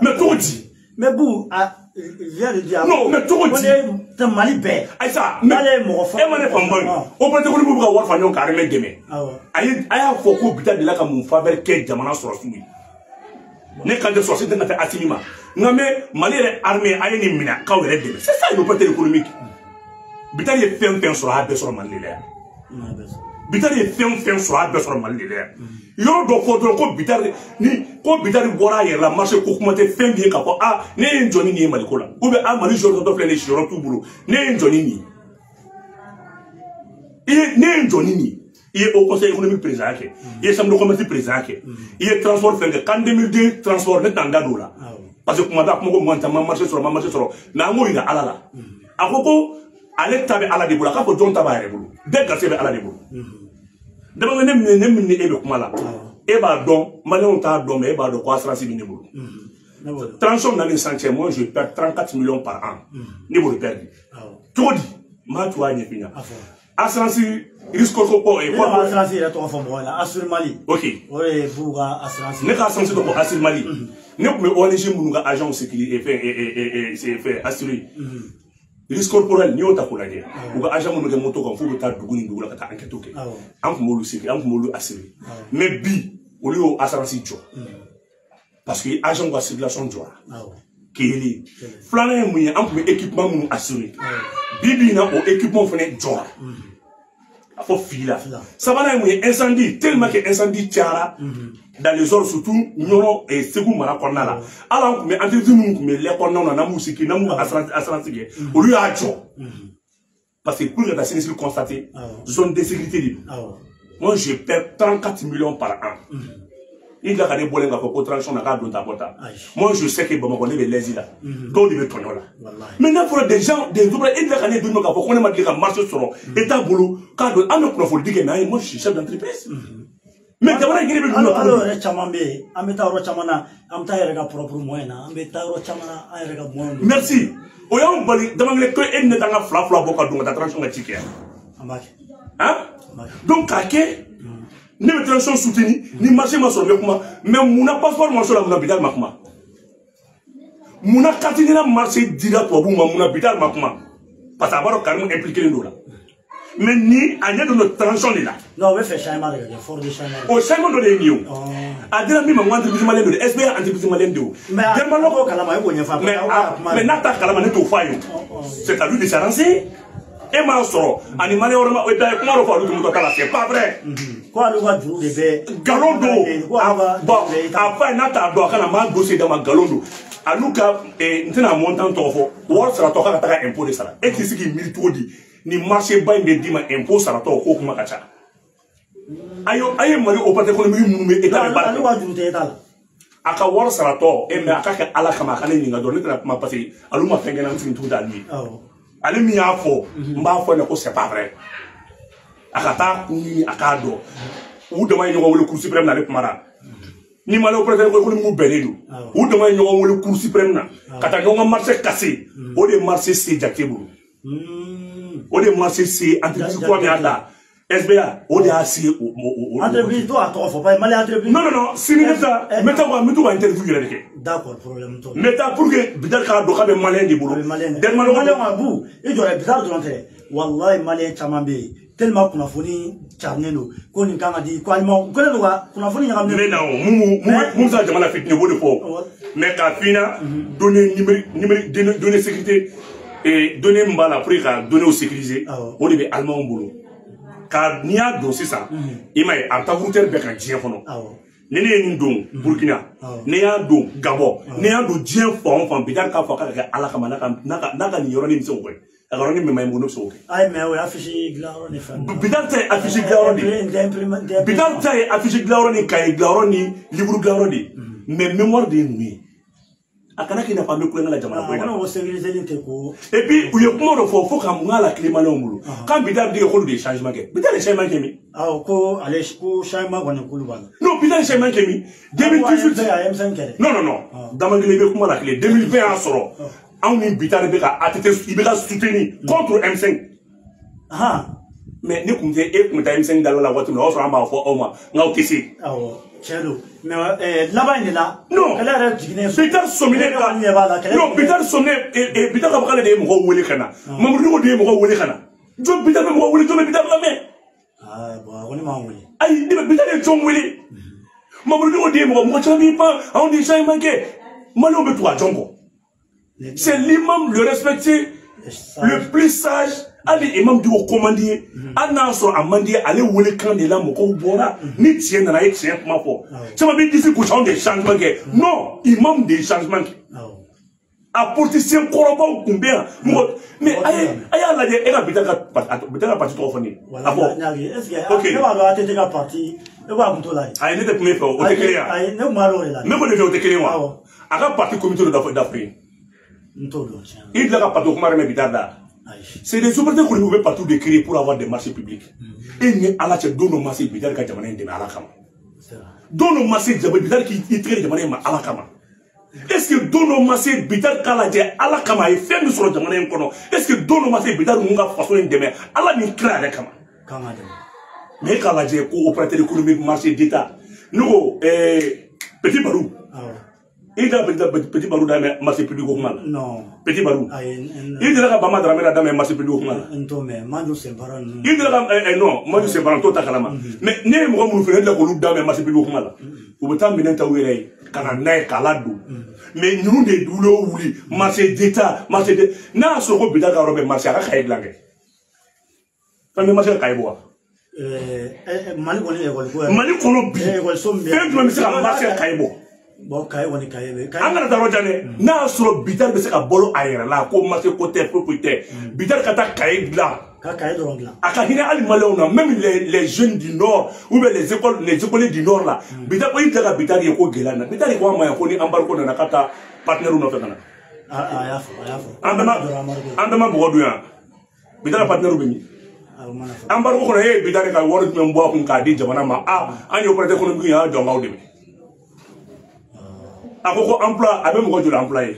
Mais cogo di? Mais Bou, vient de dire. Non, mais cogo di? Tɛ Mali bɛɛ. Ayisa, mais e ma ne faamu ba ye. Opérateur économique bɛ ka wari fara ɲɔgɔn kan armée dɛmɛ. A y'a fɔ ko Bital delila ka mun faveur kɛ jamana sɔrɔsiw ye. Ne kan tɛ sɔrɔsi tɛ na fɛ Assimi ma. Nka mais Mali yɛrɛ armée a ye nin minɛ k'aw yɛrɛ dɛmɛ. C'est ça l'opérateur économique. Bital ye fɛn fɛn sɔrɔ a y'a bɛɛ sɔrɔ Mali de la yan. Bital ye fɛn fɛn sɔrɔ a y'a bɛɛ sɔrɔ Mali de la yan. Yɔrɔ dɔ fɔ dɔrɔn ko Bital ni ko Bital bɔra a yɛrɛ la marché ko kuma tɛ fɛn min ye k'a fɔ a ne ye n jɔ ni nin ye Maliko la, ou bien a Mali joueur dɔ filɛ nin ye siyɔrɔ t'u bolo, ne ye n jɔ ni nin ye, ne ye n jɔ ni nin ye. I ye Haut Conseil économique président kɛ, i ye chambre de commerce président kɛ, i ye transport fɛn kɛ, qu'en 2002 transport ne t'an da don o la, parce que kuma bɛɛ a kuma ko mugan tan ma marché sɔrɔ, ma marché sɔrɔ, mais an k'o yira Ala la. A ko ko ale ta bɛ Ala de bolo, a k'a fɔ jɔn ta b'a yɛrɛ bolo, bɛɛ garisɛgɛ bɛ Ala de bolo. D'abord ne min ni e bɛ kuma la, e b'a dɔn, Maliens t'a dɔn, mais e b'a dɔn ko assurance bɛ ne bolo. Transition nana ni sisan cɛ, moi je perds 34 millions par an. Ne b'o de perdu. Cogo di? N b'a to a ɲɛf'i ɲɛna. Assurance risque ko ko. Ne ka assurance yɛrɛ tɔgɔ fɔ mɔgɔw ɲɛna, Assur Mali. Ok. O de ye Bou ka assurance. Ne ka assurance tɔgɔ ko Assur Mali. Ne tun bɛ ONG minnu ka agent sécurité fɛn assuré. Risque corporel n'i y'o ta k'o lajɛ, u ka agent minnu kɛ moto kan f'u bɛ taa dugu ni dugu la ka taa enquête kɛ, an tun b'olu sécurité, an tun b'olu assuré. Mais bi olu y'o assurance jɔ parce que agent ka circulation jɔra. Kelen filanan ye mun ye, an tun bɛ équipement minnu assuré, bi bi in na o équipement fana jɔra, a fɔ fili la. Sabanan ye mun ye, incendie, tellement que incendie cayara dans les zones surtout Nioro et Segu mara kɔnɔna la, hali an tun bɛ entreprise minnu tun bɛ lɛ kɔnɔnaw na n'an b'u sigi n'an b'u assurance kɛ, olu y'a jɔ parce que pour que ka sinistre constater zone d'insécurité de don. Moi je perds 34 millions par an. I tila ka ne bɔlen k'a fɔ ko transition na k'a don ta bɔ ta. Moi je sais que Bamakɔ ne bɛ lɛsi la, dɔw de bɛ tɔɲɔ la. Mais n'a fɔra des gens des ouvriers, e tila ka ne dun k'a fɔ ko ne ma deli ka marché sɔrɔ État bolo k'a don, an bɛ kunnafoni di kɛ, mais moi je suis chef d'entreprise. Mais jamana in kelen bɛ dun na cogo di? Hali yɛrɛ caman bɛ yen, an bɛ taa yɔrɔ caman na, an bɛ taa yɛrɛ ka propre moyen na, an bɛ taa yɔrɔ caman na, an yɛrɛ ka moyen don. Merci. O y'anw bali Damankelen ko e ni ne t'an ka fila fila bɔ ka don ka taa transition ka ci kɛ yan. An b'a kɛ. Han? Donc k'a kɛ ne bɛ transition soutenir ni marché ma sɔrɔ n bɛ kuma, mais munna passeport ma sɔrɔ la, munna Bital ma kuma? Munna carte NINA marché dira tubabuw ma, munna Bital ma kuma? Parce que a b'a dɔn Karimu impliqué don o la. Mais ni a ɲɛ don transition de la. Non, o bɛ fɛ changement de ka kɛ, fort de changement. O changement dɔ de ye nin ye o. A dira min ma, n ko entreprise malien de don, SBA entreprise malien de don. Mais a b'o kalama, e b'o ɲɛfɔ a ye. Mais n'a t'a kalama, ne t'o fɔ a ye o. C'est à lui de s'arranger. E m'a sɔrɔ ani maliyɛn wɛrɛ ma o da ye kuma dɔ fɔ olu tun t'a la, c'est pas vrai. Ko ale ka juru de bɛ. Nkalon don. Bon, a fa ye n'a t'a dɔn, a kana maa dossier d'a ma, nkalon don. Alu ka n tɛna montant tɔgɔ fɔ, wari saratɔ k'a ka taga impôt de sara. E t'i se k'i miiri cogo di ni marché ba in bɛ d'i ma, impôt saratɔ k'o kuma ka ca. A ye Mali opérateur économique minnu bɛ état bɛ baara kɛ. Alu ka juru tɛ état la. A ka wari saratɔ e mais a ka kɛ Ala kama, a ka ne ɲininka dɔrɔn, ne tɛna kuma parce que alu ma fɛn kɛ n na, n sigi tugu t'alu ye. Ale min y'a fɔ, n b'a fɔ ɲɛna ko c'est pas vrai. A ka taa kun ɲini, a k'a dɔn. U dama ye ɲɔgɔn wele Cour suprême na, ale kumara. Ni Mali opérateur économique bɛnnen don. U dama ye ɲɔgɔn wele Cour suprême na ka taa ɲɔgɔn ka marché casser. O de ye marché C Jakite bolo. O de ye marché C entreprise kura min y'a ta SBA, o de y'a C o. Entreprise dɔw a tɔgɔ fɔ parce que Mali entreprise. Non non non, sini ne bɛ taa, n bɛ taa n bɛ to ka interview yɛrɛ de kɛ. D'accord, problème t'o la. N bɛ taa pour que Bidal k'a dɔn k'a bɛ maliyɛn de bolo. A bɛ maliyɛn de. Maliyɛn ka bu i jɔ dɛ, Bidal dɔrɔn tɛ. Walayi maliyɛn caman bɛ yen tellement kunnafoni carinen don ko nin kan ka di ko alima kɛlen don ka kunnafoni ɲagaminen. N bɛ na o mun bɛ se ka jamana fitinɛ, o b'o de fɔ. Mais k'a f'i ɲɛna données numérique, données sécurité et données min b'a la pour que ka données sécuriser, o de bɛ alimanw bolo. Ka n'i y'a don sisan, i m'a ye a bɛ taa routeur bɛɛ kan diɲɛ kɔnɔ. Ni ne ye nin don Burkina, ne y'a don Gabon, ne y'a don diɲɛ fan o fan, Bidal k'a fɔ k'a ka kɛ Ala kama, n'a ka nin yɔrɔnin bɛ se k'o kɛ. A ka yɔrɔnin min ma ɲi, ne bɛ se k'o kɛ. Ayi mais o ye affiche dilanyɔrɔ ni fɛn. Bidal ta ye affiche dilanyɔrɔ de ye. Bidal ta ye affiche dilanyɔrɔ ni cahier dilanyɔrɔ ni livre dilanyɔrɔ de ye. Mais mémoire de ye mun ye? A kana k'i n'a fɔ an bɛ kulonkɛ la jamana ko in na. A ko sécurité tɛ ko. Et puis u ye kuma dɔ fɔ fo ka mun k'a la tile maliyɛnw bolo. Quand Bidal dit k'olu de ye changement kɛ. Bidal ye changement kɛ min? Awɔ, ko ale ko changement kɔni k'olu b'a la. Non, Bidal ye changement kɛ min? 2018. A ye M5 kɛ dɛ. Non non non. Damankelen i bɛ kuma la tile 2020 y'a sɔrɔ. Anw ni Bidal bɛ ka ATT i bɛ ka soutenir contre M5. Mais ne kun tɛ e kun bɛ taa M5 da la waati min na, o y'a sɔrɔ an b'a fɔ aw ma n k'aw tɛ se. Awɔ. Tiɲɛ don mais laban in de la. Non, kɛlɛ yɛrɛ jiginnen. Bidal sɔminen ka non, Bidal sɔminen, Bidal ka fɔ k'ale de ye mɔgɔw wele ka na. Mamadu Diko de ye mɔgɔw wele ka na. Jɔn Bidal bɛ mɔgɔw wele, jɔn bɛ Bidal lamɛn? Aa bon, a kɔni m'an wele. Ayi, ne bɛ Bidal ye jɔn wele? Mamadu Diko de ye mɔgɔ caman b'i pan, anw de ye changement kɛ. Maliyɛnw bɛ tugu a jɔn kɔ. C'est l'imam le respecté, le plus sage. Hali imam Diko ko man di ye, hali n'a sɔrɔ a man di ye, ale wele kan de la mɔgɔw bɔra. Ni tiɲɛ nana, a ye tiɲɛ kuma fɔ. Caman bɛ disi gosi, anw de ye changement kɛ. Non, imam de ye changement kɛ. A politicien kɔrɔbaw tun bɛ yan mɔgɔ, mais a y'a lajɛ e ka Bidal ka parti tɔgɔ fɔ ne ye. A fɔ. Est ce que ne b'a dɔn ATT ka parti, ne b'a kun t'o la ye. Ayi, ne tɛ kuma e fɛ, o tɛ kelen ye. Ayi, ne kun b'a dɔn o de la. Ne kɔni fɛ o tɛ kelen ye wa? A ka parti comité dɔ da fɔ ye. N t'o dɔn tiɲɛ. I bila ka parti kuma yɛrɛ mɛn Bidal da. C'est des opérateurs qui pouvaient partout de créer pour avoir des marchés publics. Et ni Ala cɛ don dɔ ma se Bidal ka jamana in dɛmɛ Ala kama. Don dɔ ma se Bidal k'i tigɛ jamana in ma Ala kama. Est-ce que don dɔ ma se Bidal k'a lajɛ Ala kama a ye fɛn min sɔrɔ jamana in kɔnɔ? Est-ce que don dɔ ma se Bidal ninnu ka faso in dɛmɛ Ala ni kira yɛrɛ kama? Mais e k'a lajɛ ko opérateur économique marché d'État. Ne ko Petit Barou. I da Petit Barou daminɛ marché public ko kuma la. Non. Petit Barou. Ayi. I delila ka Bama Dramé la daminɛ marché public ko kuma la. N t'o mɛn, Maju Senfara ninnu. I delila ka non, Maju Senfara n t'o ta kalama. Mais ne ye mɔgɔ minnu filɛ, ne delila k'olu daminɛ marché public ko kuma la. U bɛ taa minɛn ta u yɛrɛ ye ka na n'a ye k'a ladon. Mais ninnu de ye wuli o wuli marché d'État, marché de n'a y'a sɔrɔ ko Bidal ka yɔrɔ bɛ marché, a ka cahier dilan kɛ. Fɛn bɛ marché ka cahier bɔ wa? Mali kɔni école ko yɛrɛ. Mali kɔnɔ bi. Fɛn jumɛn bɛ se ka marché ka cahier bɔ? Bon, cahier kɔni cahier bɛ. An kana taa yɔrɔ jan dɛ. N'a y'a sɔrɔ Bidal bɛ se ka balo a yɛrɛ la ko marché ko tɛ foyi foyi tɛ. Bidal ka taa cahier dilan. Ka cahier dɔrɔn dilan. A ka hinɛ hali maliyɛnw na, même les jeunes du nord ou bien les écoles, les écoliers du nord là. Bidal ko i tila ka Bidal ye ko gɛlɛya na. Bidal ko an ma yan ko ni embargo nana k'a taa partenaire nɔfɛ ka na. A y'a fɔ, a y'a fɔ. An bɛɛ ma mɔgɔ dun yan. Bidal partenaire bɛ min? Embargo kɔnɔ e ye Bidal ka wari jumɛn bɔ a kun k'a di jamana ma? Ah, an ye opérateur économique ye, an jɔ k'aw dɛmɛ. A ko ko emploi, a bɛ mɔgɔ joli employé?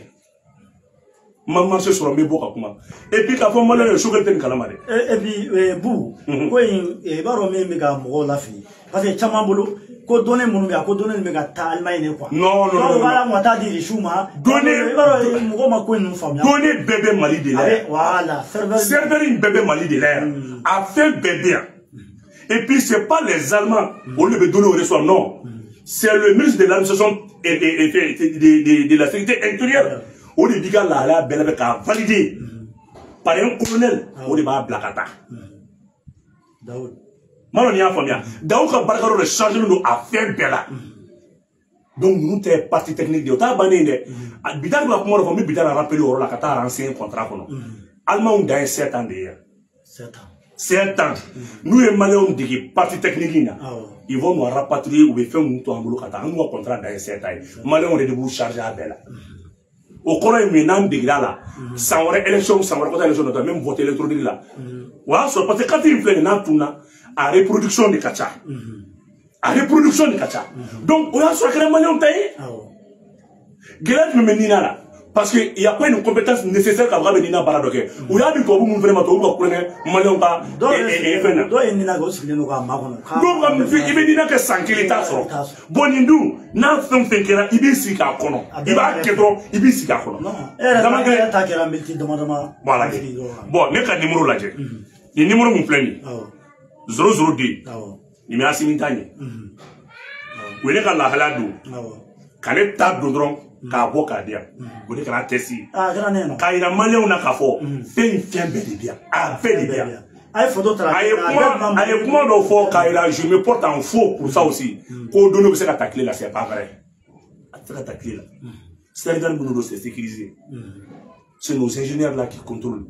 Ma marché sɔrɔ n bɛ bɔ ka kuma. Et puis k'a fɔ maliyɛn ye Choguel tɛ nin kalama dɛ. Et puis Bu, ko in i b'a dɔn min bɛ ka mɔgɔw lafili parce que caman bolo ko données minnu bɛ yan ko données bɛ ka taa Allemagne de quoi. Non non non. B'a la ka taa di Russiw ma. Données i b'a dɔn mɔgɔw ma ko in ninnu faamuya. Données bɛɛ bɛ Mali de la yan. Voilà, serveur. Serveur in bɛɛ bɛ Mali de la yan. A fɛn bɛɛ bɛ yan. Et puis c'est pas les Allemands olu de bɛ données recevoir, non. C'est le ministre de l'administration et de la sécurité intérieure. O de b'i ka lahalaya bɛɛ labɛn k'a valider. par un colonel o de b'a bila ka taa. Daoud. Malo ni y'a faamuya. Daoud ka baarakɛyɔrɔ de chargé don a fɛn bɛɛ la. Donc ninnu tɛ partie technique de ye, o t'a bannen dɛ. Bittar bɛ ka kuma dɔ fɔ, n bɛ Bittar rappeler o yɔrɔ la ka taa renseigner contrat kɔnɔ. Alimanw dan ye 7 ans de ye yan. 7 ans. 7 ans. N'u ye Maliyɛnw dege partie technique in na, ils vont nous rapatrier, u bɛ fɛn minnu to an bolo ka taa. An ka contrat dan ye 7 ans ye. Maliyɛnw de b'u charger a bɛɛ la. O kɔrɔ ye mun ye? N'an degera a la, san wɛrɛ élection, san wɛrɛ kɔta élection nɔtɔ, même vote électronique la. O y'a sɔrɔ parce que carte in filɛ nin ye, n'a tunna, a reproduction de ka ca. A reproduction de ka ca. Donc o y'a sɔrɔ a kɛra Maliyɛnw ta ye. Gɛlɛya jumɛn bɛ Nina la? Parce que il y a pas une compétence nécessaire k'a fɔ k'a bɛ Nina baara dɔ kɛ. U y'a di tubabu minnu fana ma, tubabu ka kulonkɛ Maliyɛnw ka fɛn na. Dɔw ye Nina kɛ, o sigilen don k'a makɔnɔ. Dɔw ka i bɛ Nina kɛ san kelen i t'a sɔrɔ. Bon nin dun, n'a fɛn fɛn kɛra, i b'i sigi k'a kɔnɔ. I b'a kɛ dɔrɔn, i b'i sigi k'a kɔnɔ. E yɛrɛ ta kɛra miniti dama dama. Voilà. Bon ne ka numéro lajɛ. Nin numéro mun filɛ nin ye? 002. Nin bɛ Asimi ta ɲɛ. U ye ne ka lahalaya don. Ka ne ta don dɔrɔn. K'a bɔ k'a di yan, o de kɛra test ye. K'a yira Maliyɛnw na k'a fɔ fɛn in fɛn bɛɛ de bi yan, a bɛɛ de bi yan. A ye photo ta. A ye kuma dɔ fɔ k'a yira, je me porte en faux pour ça aussi. Ko don dɔ bɛ se ka ta tile la, c'est pas vrai. A tɛ se ka ta tile la. Sénégal minnu don, c'est sécurisé. C'est nos ingénieurs là qui contrôlent.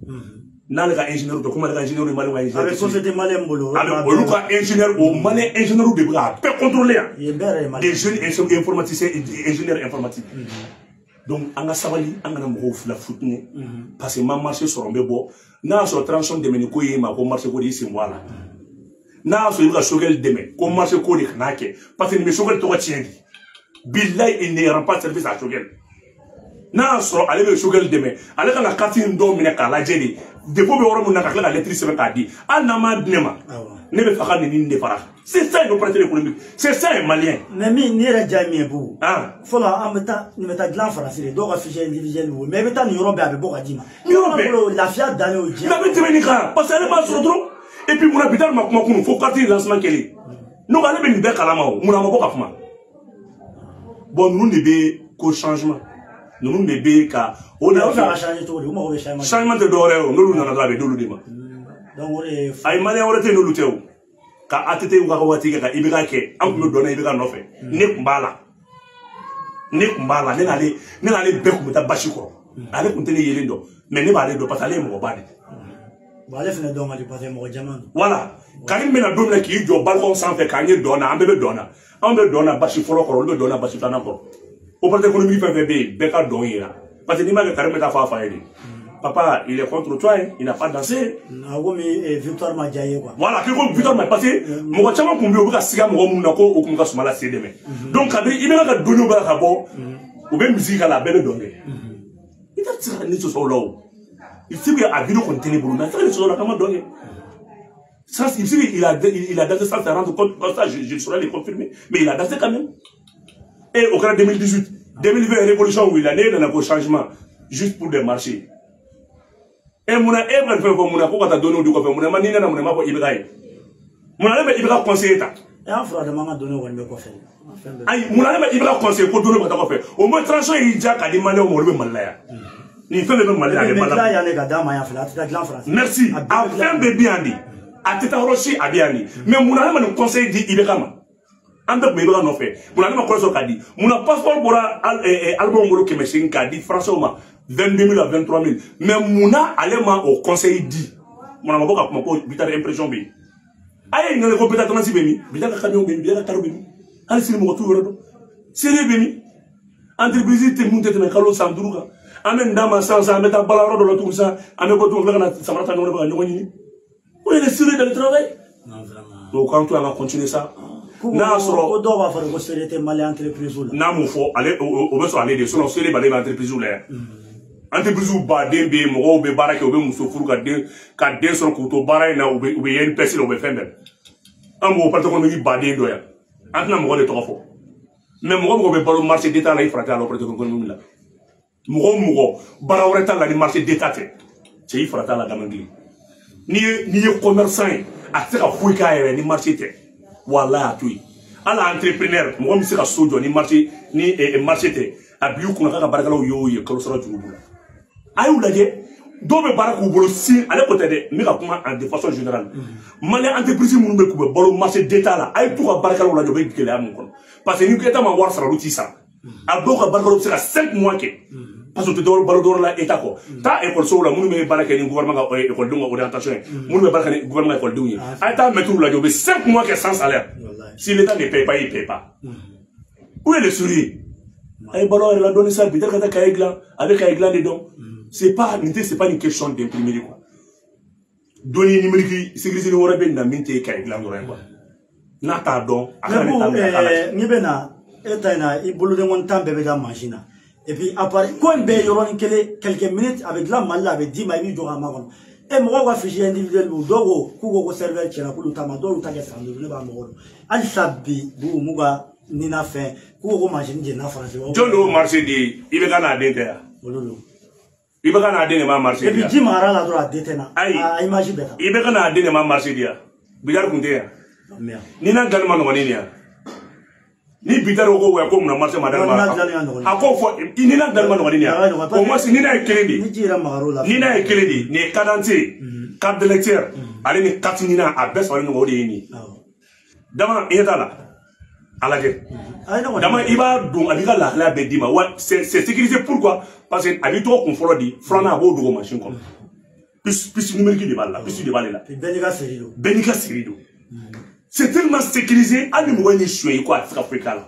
N'ale ka ingénieur tɛ, komi ale ka ingénieur ye Maliyɛnw ka ingénieur. A bɛ société malienne bolo. A bɛ olu ka ingénieur, o Malien ingénieur de bɛ k'a bɛɛ contrôler yan. Yen bɛɛ yɛrɛ ye Malien. Des jeunes informaticiens, ingénieurs informatiques. Donc an ka sabali, an kana mɔgɔw fila futinɛ. Parce que ma marché sɔrɔ n bɛ bɔ. N'a y'a sɔrɔ transition dɛmɛ ko ye ma ko marché ko de, i sen bɔ a la. N'a y'a sɔrɔ i bɛ ka Choguel dɛmɛ ko marché ko de kana kɛ. Parce que nin bɛ Choguel tɔgɔ tiɲɛ de. Bilayi, il ne rend pas service à Choguel. N'a y'a sɔrɔ ale bɛ Choguel dɛmɛ, ale kan ka carte in dɔw minɛ k'a lajɛ de. Défaut bɛ yɔrɔ min na, ka tila ka lettre sɛbɛn k'a di. Hali n'an m'a di ne ma, ne bɛ fɛ ka nin de fara. C'est ça un opérateur économique, c'est ça un Malien. Mais min ni yɛrɛ diya ye min ye Boubou, fɔlɔ an bɛ taa nin bɛ taa dilan Faransi de, dɔw ka fichier individuel b'u bolo, mais i bɛ taa nin yɔrɔ bɛɛ, a bɛ bɔ ka d'i ma. Nin yɔrɔ bɛɛ. Lafiya dan y'o diɲɛ. Mais a bɛ tɛmɛ nin kan parce que ale b'a sɔrɔ dɔrɔn. Et puis munna Bittar ma kuma kunun fo carte lancement kɛlen? Ne ko ale bɛ nin bɛɛ kalama o, munna a ma bɔ ka kuma? Bon ninnu de bɛ ko changement. Ninnu de bɛ ka o de y'a fɛ ka changer cogo di? U mago bɛ changement. Changement tɛ dɔwɛrɛ ye o, n'olu nana dɔrɔn a bɛ d'olu de ma. Donc o de ye. Ayi, Maliyɛn wɛrɛ tɛ yen n'olu tɛ o. Ka ATT ka waati kɛ ka IBK kɛ, an tun bɛ dɔn na IBK nɔfɛ. Ne tun b'a la. Ne tun b'a la, ne n'ale bɛɛ tun bɛ taa basi kɔrɔ. Ale tun tɛ ne yelen dɔn, mais ne b'ale dɔn parce que ale ye mɔgɔba de ye. Bon ale fana dɔn ka di parce que mɔgɔ jɛman don. Voilà. Karim bɛna don min na k'i jɔ balcon sanfɛ k'an ye dɔn na, an bɛɛ bɛ dɔn na. Anw bɛ dɔn na basi fɔlɔ kɔrɔ, olu bɛ dɔn na basi filanan kɔrɔ. Opérateur économique fɛn fɛn bɛ yen, bɛɛ ka dɔn yira. Parce que n'i m'a kɛ, Karim bɛ taa fɔ a fa ye de. Papa, il est contre toi, hein, il n'a pas dansé. A komi victoire ma diya i ye quoi. Voilà, k'i ko victoire ma, parce que mɔgɔ caman tun bɛ yen, u bɛ ka siga mɔgɔ minnu na ko o tun bɛ ka Sumala se dɛmɛ. Donc kabini i bɛ ka donniw bɛ ka bɔ, u bɛ musique k'a la, a bɛɛ bɛ dɔn kɛ. I tɛ se ka ne sɔsɔ o la o. Il se que a vidéo kɔni tɛ ne bolo, mais a tɛ se ka ne sɔsɔ o la k'an ma dɔn kɛ. Ça, il se il a dansé sans se rendre compte, ça je saurais le confirmer, mais il a dansé quand même. Et au cas 2018, 2020, révolution où il a né dans le changement, juste pour des marchés. Et mon e fɛn fɔ mun na ko ka taa données di kɔfɛ, mun na ma ni nana, mun na ma fɔ IBK ye, mun na ale bɛ IBK conseiller ta? An furadama ka données kɔni bɛ kɔfɛ. Ayi, mun na ale bɛ IBK conseiller ko données bɛ taa kɔfɛ? Au moins transition y'i diya k'a di Maliyɛnw ma, olu bɛ Mali la yan. Nin fɛn bɛɛ bɛ Mali la, a bɛ Mali la. Mais dilan yan de ka d'a ma yan filɛ, a tɛ taa dilan Faransi. Merci, a fɛn bɛɛ bɛ yan de. A tɛ taa yɔrɔ si, a bɛ yan de. Mais mun na ale ma nin conseil di IBK ma? An bɛɛ tun bɛ IBK nɔfɛ. Mun na ale ma kɔrɔ sɔrɔ k'a di? Mun na passeport bɔra album bolo 800 k'a di Français ma 22 000 à 23 000. Mais mun na ale ma o conseil di? Mun na ma bɔ ka kuma ko Bittar impression bɛ yen? A ye ɲininkali ko Bittar transi bɛ min? Bittar ka camion bɛ min? Bittar ka karo bɛ min? Hali sini mɔgɔ t'u yɔrɔ dɔn. Seere bɛ min? Entreprise tɛ mun tɛ tɛmɛ kalo san 5 kan. An bɛ nin d'a ma sisan sisan, an bɛ taa baara yɔrɔ dɔ la tuguni sisan, an bɛ bɔ tuguni ka na samara ta ɲɔgɔn fɛ ka ɲɔgɔn ɲini. On est sérieux dans le travail. Non, vraiment. Donc quand on va continuer ça, n'a y'a sɔrɔ ko dɔw b'a fɔ ko seere tɛ Mali entreprise la. N'a m'o fɔ, ale o bɛ sɔrɔ ale de, sinon seere b'ale bɛ entreprise la yan. Entreprise baden bɛ yen, mɔgɔw bɛ baara kɛ, u bɛ muso furu ka den sɔrɔ k'u to baara in na, u bɛ INPS la, u bɛ fɛn bɛɛ. An b'o opérateur économique baden dɔ yan. An tɛna mɔgɔ de tɔgɔ fɔ. Mais mɔgɔ bɛ balo marché d'État la, i farati a la opérateur économique la. Mɔgɔ o mɔgɔ baara wɛrɛ t'a la ni marché d'État tɛ. Cɛ, i farati a la dama kelen. N'i ye commerçant ye, a tɛ se ka foyi k'a yɛrɛ ni marché tɛ. Walahi a to yen. Hali entrepreneur, mɔgɔ min bɛ se ka so jɔ ni marché ni marché tɛ, a bil'i kunna k'a ka baarakɛlaw y'o ye kalo sara juru b'u la. A y'u lajɛ, Dɔw bɛ baara k'u bolo si ale ko tɛ dɛ, n bɛ ka kuma en de façon générale. Malien entreprise minnu bɛ k'u bɛ balo marché d'État la, a ye t'u ka baarakɛlaw lajɛ, u bɛ gɛlɛya mun kɔnɔ. Parce que ni État ma wari sara, olu t'i sara. A dɔw ka baarakɛlaw bɛ se ka 5 mois kɛ. Parce que u tɛ dɔwɛrɛ balo dɔwɛrɛ la État kɔ. Taa ekɔlisow la, minnu bɛ baara kɛ ni gouvernement ka ekɔlidenw ka orientation ye, minnu bɛ baara kɛ ni gouvernement ka ekɔlidenw ye. A ye taa mɛtiriw lajɛ, u bɛ 5 mois kɛ sans salaire. Si l'État ne paye pas, il paye pas. Où est le sourire? A ye balo a yɛrɛ la dɔɔni sa, peut-être ka taa cahier dilan, a bɛ cahier dilan de dɔn. C'est pas, c'est pas une question d'imprimerie quoi. Données numériques sécurisées wɛrɛ bɛ na min tɛ cahier dilan dɔrɔn ye quoi. N'a t'a dɔn, a kana ne ta minɛ a k'a lajɛ. N'i bɛ na e ta in na, i bolodenkɔni tan bɛɛ bɛ da mansin na. Et puis appareil ko in bɛɛ yɔrɔnin kelen, quelques minutes a bɛ dilan Mali la, a bɛ d'i ma, i b'i jɔ k'a makɔnɔ. E mɔgɔw ka fichier individuel b'u dɔw ko k'u ko ko serveur tiɲɛna k'olu ta ma, dɔw y'u ta kɛ san 5, ne b'a mɔgɔ dɔn. Halisa bi b'u m'u ka nina fɛn k'u ko ko mansin jenina faransi. Jɔn de y'o marché di? I bɛ ka n'a den tɛ yan. Olu don. I bɛ ka n'a den de ma marché di yan. Et puis ji magara la dɔrɔn a den tɛ na. Ayi. A image bɛɛ ta. I bɛ ka n'a den de ma marché di yan. Bidari kun tɛ yan. Ni n'a dilanni ma nɔgɔn ni nin yan. Ni Bidari ko ko ko munna marché ma d'ale ma. A k'o fɔ ni n'a dilanni ma nɔgɔn ni nin yan. Au moins ni n'a ye kelen de. Ni ji yɛrɛ magar'o la. Ni n'a ye kelen de, nin ye carte d'identité, carte d'électeur, ale ni carte NINA a bɛɛ sɔrɔlen ɲɔgɔn o de ye nin ye. Dama i ɲɛ t'a la. A lajɛ. Dama i b'a don a b'i ka lahalaya bɛɛ d'i ma wa c'est sécurisé. Pourquoi? Parce que a b'i tɔgɔ kun fɔlɔ di, filanan a b'o dogo machine kɔnɔ. Puce numérique de b'a la, puce de b'ale la. Bɛɛ n'i ka série don. Bɛɛ n'i ka série don. C'est tellement sécurisé, hali ni mɔgɔ ye nin suɲɛ i kɔ a tɛ se ka foyi k'a la.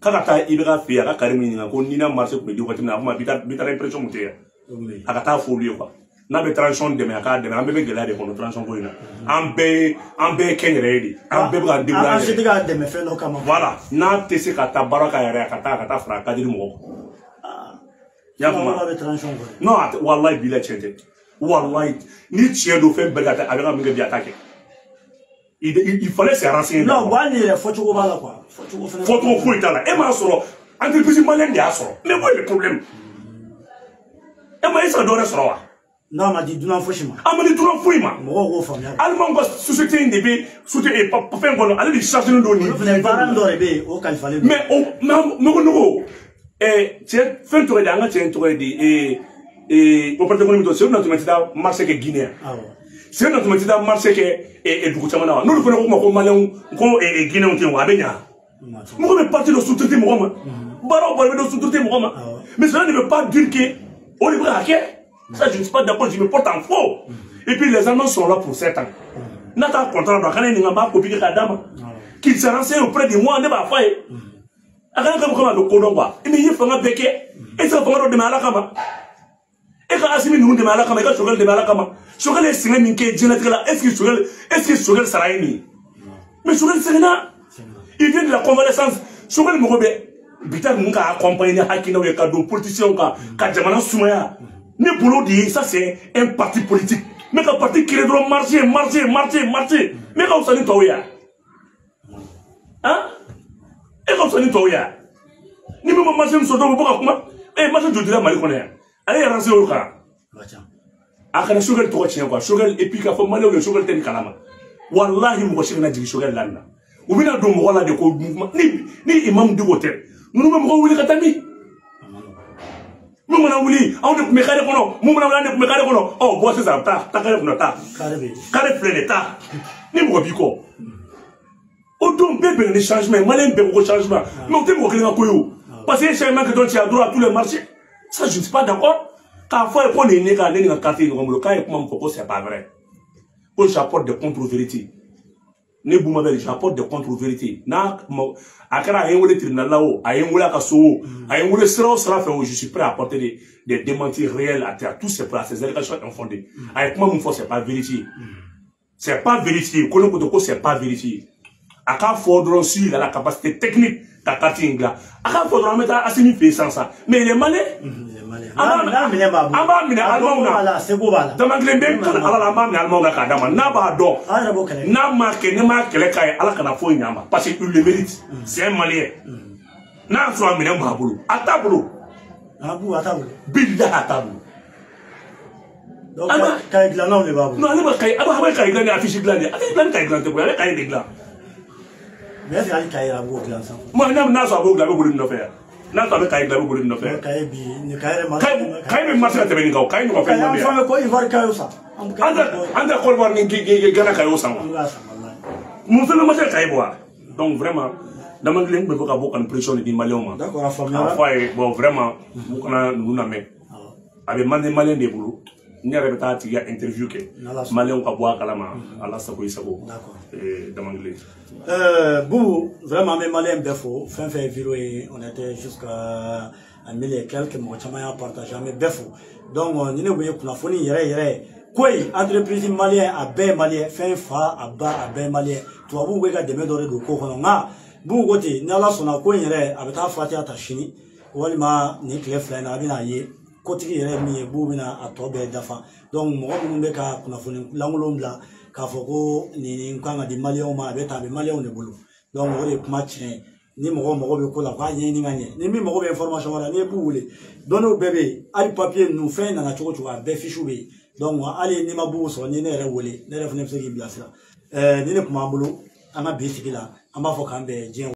K'a ka taa i bɛ ka fɛ yen, a ka Karimu ɲininka ko NINA marché tun bɛ di waati min na, a ko ma bi taara impression mun tɛ yan. A ka taa fɔ olu ye quoi. N'a bɛ transition dɛmɛ, a k'a dɛmɛ, an bɛɛ bɛ gɛlɛya de kɔnɔ transition ko in na. An bɛɛ ye kɛnyɛrɛye de. An bɛɛ bɛ ka débrouiller an yɛrɛ ye. An si tɛ k'a dɛmɛ fɛn dɔ kama. Voilà, n'a tɛ se ka taa baara k'a yɛrɛ ye, a ka taa fara cadre mɔgɔw kan. I y'a faamu? N'a bɛ transition kɔ. Non, walayi bilayi tiɲɛ tɛ. Walayi ni tiɲɛ don fɛn bɛɛ ka taa a bɛ ka min kɛ bi a t'a kɛ. Il fallait se renseigner. Non, bon, hali yɛrɛ fɔcogo b'a la quoi. Fɔcogo fɛnɛ. Fɔcogo foyi t'a la. E m'a sɔrɔ entreprise malienne de y'a sɔrɔ. Mais où est le problème? E ma e se ka dɔ wɛrɛ sɔrɔ wa? N'a ma di dunan fosi ma. A ma di dunan foyi ma. Mɔgɔw k'o faamuya. Alimanw ka société in de bɛ société fɛn kɔnɔ, ale de chargé don nin. Olu fɛnɛ baara dɔ de bɛ yen, o kalifalen don. Mais o nɔgɔ nɔgɔ cɛ fɛn tɔgɔ ye di, an ka cɛ in tɔgɔ ye di, opérateur économique dɔ, Seydou Natuma tɛ taa marché kɛ Guinée. Awɔ. Seydou Natuma tɛ taa marché kɛ dugu caman na wa? N'olu fana ko ma ko maliyɛnw ko Guinéenw tɛ yen wa, a bɛ ɲa. Mɔgɔ bɛ parti dɔ sous-traiter mɔgɔ ma. Baara o baara bɛ dɔ sous-traiter mɔgɔ ma. Mais cela ne veut pas dire que o de bɛ ka kɛ. Ça, je ne suis pas d'accord, je me porte en faux. Et puis les annonces sont là pour 7 ans. N'a ta contrat, donc, qu'il se renseigne auprès de moi, ne b'a pas. A kana kama kama bɛ kodɔn quoi. Mais i ye fanga bɛɛ kɛ. E tɛ se ka fanga dɔ dɛmɛ Ala kama. E ka Asimi ninnu dɛmɛ Ala kama, i ka Choguel dɛmɛ Ala kama. Choguel ye sɛgɛn min kɛ diɲɛlatigɛ la, est-ce que Choguel sara ye nin ye? Mais Choguel sɛgɛnna. Il vient de la convalescence. Choguel mɔgɔ bɛ Bittar ninnu ka accompagner ni hakilinaw ye ka don politiciens kan, ka jamana sumaya. Ne bolo de ye, ça c'est un parti politique. Mais ka parti créer dɔrɔn marché, marché, marché, marché. Mais ka fisa ni tɔw ye wa? Hein? E ka fisa ni tɔw ye wa? Ni min ma marché min sɔrɔ dɔrɔn u bɛ bɔ ka kuma. Eh, marché joli dira Mali kɔnɔ yan? Ale yɛrɛ se o kan. A kana Choguel tɔgɔ tiɲɛ quoi. Choguel et puis k'a fɔ Maliyɛnw ye Choguel tɛ nin kalama. Walahi mɔgɔ si kana jigin Choguel la nin na. U bɛna don mɔgɔ la de ko ni imam Dicko tɛ. Ninnu bɛ mɔgɔw wuli ka taa min? Mun mana wuli anw de tun bɛ carré kɔnɔ, mun mana wuli anw de tun bɛ carré kɔnɔ. Ɔ bɔ sisan taa taa carré kɔnɔ taa. Carré filɛ nin ye taa. Ni mɔgɔ b'i kɔ. O don bɛɛ bɛnna ni changement ye, Maliyɛn bɛɛ ko ko changement. Mais o tɛ mɔgɔ kelen ka ko ye o. Parce que changement kɛ dɔrɔn tu as droit à tous les marchés. Ça je ne suis pas d'accord. K'a fɔ a ye ko nin ye ne ka ne ni ka carte ye ɲɔgɔn bolo, k'a ye kuma min fɔ ko c'est pas vrai. Ko j'apporte des contre-vérités. Ne Boumabel, j'apporte des contre-vérités. N'a a kɛra a ye n wele tribunal la o, a ye n wele a ka so o, a ye n wele sira o sira fɛ o, je suis prêt à apporter des démentis réels à tous ces à ces allégations infondées. A ye kuma min fɔ c'est pas vérifié. C'est pas vérifié. Ko ne ko ten ko c'est pas vérifié. A k'a fɔ dɔrɔn s'il a la capacité technique ka carte in dilan. A k'a fɔ dɔrɔn an bɛ taa Assimi fɛ yen sisan sisan. Mais il est malien. An b'a minɛ alimaw na. Dama kelen bɛ kan Ala la, an b'a minɛ alimaw na k'a d'a ma. N'a b'a dɔn, n'a m'a kɛ, ne m'a kɛlɛ k'a ye, Ala kana foyi ɲ'a ma. Parce que il le mérite. C'est un Malien. N'a y'a sɔrɔ a minɛ b'a bolo, a t'a bolo. Bilahi a t'a bolo. Donc kaye dilannaw de b'a bolo. Non, ale b'a kaye, a b'a kaye dilan ni affiche dilan de. Affiche dilan ni kaye dilan tɛ koyi, ale kaye de dilan. Mais est-ce que hali kaye yɛrɛ a b'o dilan sisan? Moi, n'a sɔrɔ a b'o dilan, a bɛ boli nɔfɛ yan. N'a tɔ a bɛ Kaye dilan, a bɛ boli nɔfɛ. Kaye bi ni Kaye yɛrɛ ma. Kaye bɛ marché ka tɛmɛ nin kan o. Kaye ɲɔgɔn fɛn Kaye jumɛn bɛ an yan? fɛn bɛ Côte d'Ivoire Kaye san. An tɛ Côte d'Ivoire ni Ghana Kaye san wa? An b'a san walayi. Mun fɛn bɛ marché ka Kaye bɔ wa? Donc vraiment, Damangile, n tun bɛ fɛ ka bɔ ka nin pression de di maliyɛnw ma. D'accord, a K'a faamuyara. fɔ a ye, bon, vraiment, u kana ninnu lamɛn. A bɛ mande maliyɛn de bolo. Ne yɛrɛ bɛ taa a tigi ka interview kɛ. N'Ala sɔnna. Maliyɛnw ka bɔ a kalama. Ala sago i sago. D'accord. Damangile. Boubou, vraiment, an bɛ maliyɛn bɛɛ fo. Fɛn fɛn ye vidéo ye, on était jusqu'à à mille et quelques, mɔgɔ caman y'a partagé, an bɛ bɛɛ fo. Donc ni ne kun ye kunnafoni yɛrɛ yɛrɛ ye, ko in entreprise malien, a bɛɛ ye malien, fɛn fa a ba a bɛɛ ye malien. Tubabuw bɛ ka dɛmɛ dɔ de don ko kɔnɔ, nka Boubou ko ten, ni Ala sɔnna, ko in yɛrɛ a bɛ taa fatiya ta sini walima nin tile 2 in na, a bɛna ye kotigi yɛrɛ ye min ye, Boubou bɛna a tɔ bɛɛ dafa. Donc mɔgɔ minnu bɛ ka kunnafoni lankolon bila k'a fɔ ko nin kan ka di maliyɛnw ma, a bɛ tan, a bɛ maliyɛnw de bolo. Donc o de ye kuma tiɲɛ ye. Ni mɔgɔ mago bɛ ko la, k'a ɲɛɲini ka ɲɛ. Ni min mago bɛ information wɛrɛ la, n'i ye Boubou wele, données bɛɛ bɛ yen, hali papier ninnu, fɛn nana cogo cogo, a bɛɛ fiche bɛ yen. Donc hali n'i ma Boubou sɔrɔ, ni ne yɛrɛ wele, ne yɛrɛ fana bɛ se k'i bilasira. Ni ne tun b'an bolo an ka bi sigi la, an b'a fɔ k'an bɛn diɲɛ.